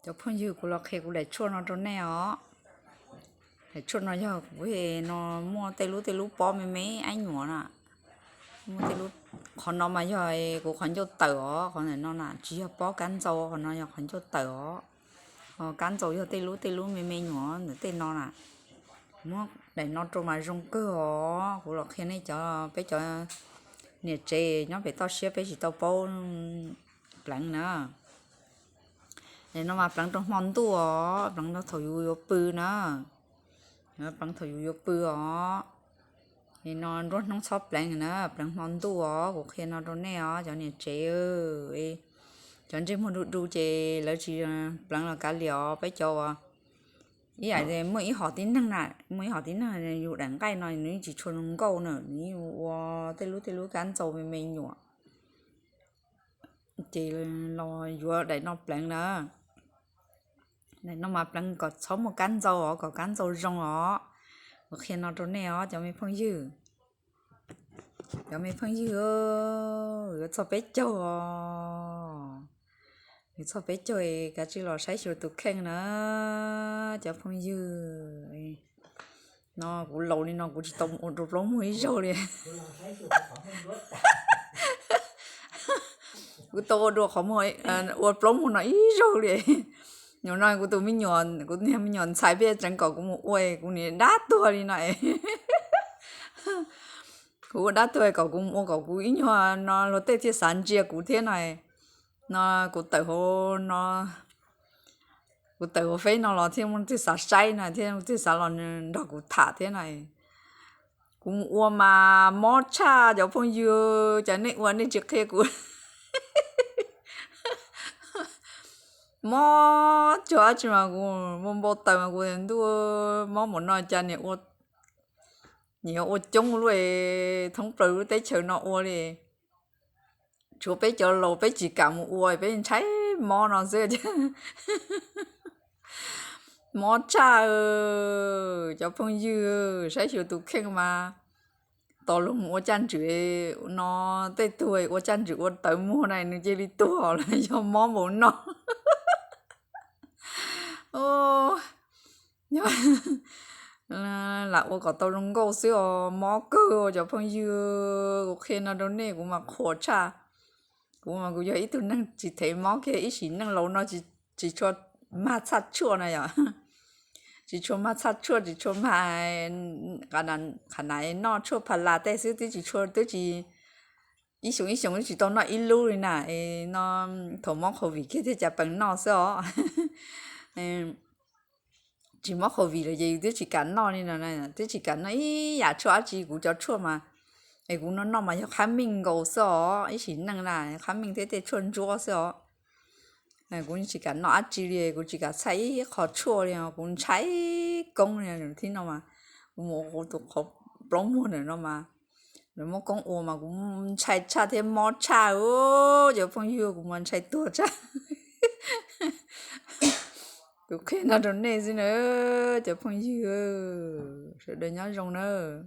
Cov phooj ywg, kuv los qhia kuv daim tshuaj no rau nej os. Daim tshuaj no yog kuv no muaj tej lub tej lub pob me me ab nyuam na. Muaj tej lub, qhov no mas yog kuv qhov ncauj tawm os, qhov ntawm no na tsis yog pob kab ntxau, qhov no yog qhov ncauj tawm os. Ho kab ntxau yog tej lub tej lub me me nyuam ntawm tej no na. Muab daim no rau mas zoo kawg os. Kuv los qhia nej cov, peb cov niam tsev nyob pem toj siab peb tsis tau paub pleev na. Daim no mas pleev rau hmo ntuj os, pleev rau thaum yus yuav pw na. Pleev thaum yus yuav pw os. Daim no nruab hnub txhob pleev na, pleev hmo ntuj os, kuv qhia no rau nej os cov niam tsev. Cov ntsej muag du du ces lawv tsis pleev los kav liam os, peb cov uas ib yam muaj ib hom tib neeg na, muaj ib hom tib neeg yus daim nqaij no nws tsis tshua zoo nkauj na, nws ua tej lub tej lub kab ntxau me me nyuam. Ces los yuav daim no pleev na. Daim no mas pleev kom txhob muaj kab ntxau os, kom kab ntxau zoo os. Kuv qhia no rau nej os cov me phooj ywg. Cov me phooj ywg, yuav txog peb caug os. Yuav txog peb caug es kav tsij los saib xyuas tus kheej na cov phooj ywg. No kuv laus li no kuv tsis tau ua dua plaub muag ib zaug li. Kuv tau ua dua qhov muag, ua plaub muag no ib zaug li. Nyuam no kuv tus me nyuam, kuv niag me nyuam ntxhais pheej tseev kom kuv mus ua, kuv nim dab tuag li no. Kuv ua dab tuag kom kuv mus ua kom kuv ib nyuag no luag tej thiaj xav ntsia kuv thiab no. No kuv tawm hauv no, kuv tawm hauv feb no los thiaj muaj leej twg xav saib no thiab leej twg xav los nrog kuv tham thiab no. Kuv mus ua mas mob tshaj cov phooj ywg, cas nej ua nej tsis qhia kuv. Mob cuag dab tsi mas kuv npau npau taws mas kuv tias ntuj, mob npaum no cas niam ua, niam ua coob luaj, thoob plaws lub teb chaws no ua li. Tshuav peb cov laus peb tsis kam mus ua, peb ntshai mob no xwb. Mob tshaj, cov phooj ywg, saib xyuas tus kheej mas tos luag mus ua caj ntswg no, tej tug ua caj ntswg ua tawv muag na nws cia li tuag lawm, yog mob npaum no. Lam ua kom tau zoo nkauj xwb os, mob kawg cov phooj ywg. Kuv qhia no rau nej kuv mas qhuas tshaj. Kuv mas kuv yog ib tug neeg tsis thev mob kiag, ib sim neej laus no tsis tshua mag txhaj tshuaj na yom. Tsis tshua mag txhaj tshuaj, tsis tshua mag qhab na noj tshuaj pha las tej xwb, twb tsis tshua, twb tsis, ib xyoos ib xyoos twb tsis tau noj ib lub li na. No thaum mob covid kiag thiaj cas pees noj xwb os. Tsis mob covid lawm ces yus twb tsis kam noj li no, twb tsis kam noj ib yam tshuaj dab tsi. Kuv cov tshuaj mas es kuv noj noj mas yog qhab meej nkaus xwb os, ib sim neej na qhab meej thiab tej tshuaj ntsuab xwb os. Kuv tsis kam noj dab tsi li, kuv tsis kam txhaj ib qho tshuaj li, kuv ntshai koob li. Thib no mas kuv mus ua kuv tus qhov plaub muag ntawm no mas lawv muab koob ua mas kuv ntshai tshaj thiab mob tshaj, cov phooj ywg, kuv mas ntshai tuag tshaj. Kuv qhia no rau nej xwb na cov phooj ywg, sawv daws nyob zoo nawb.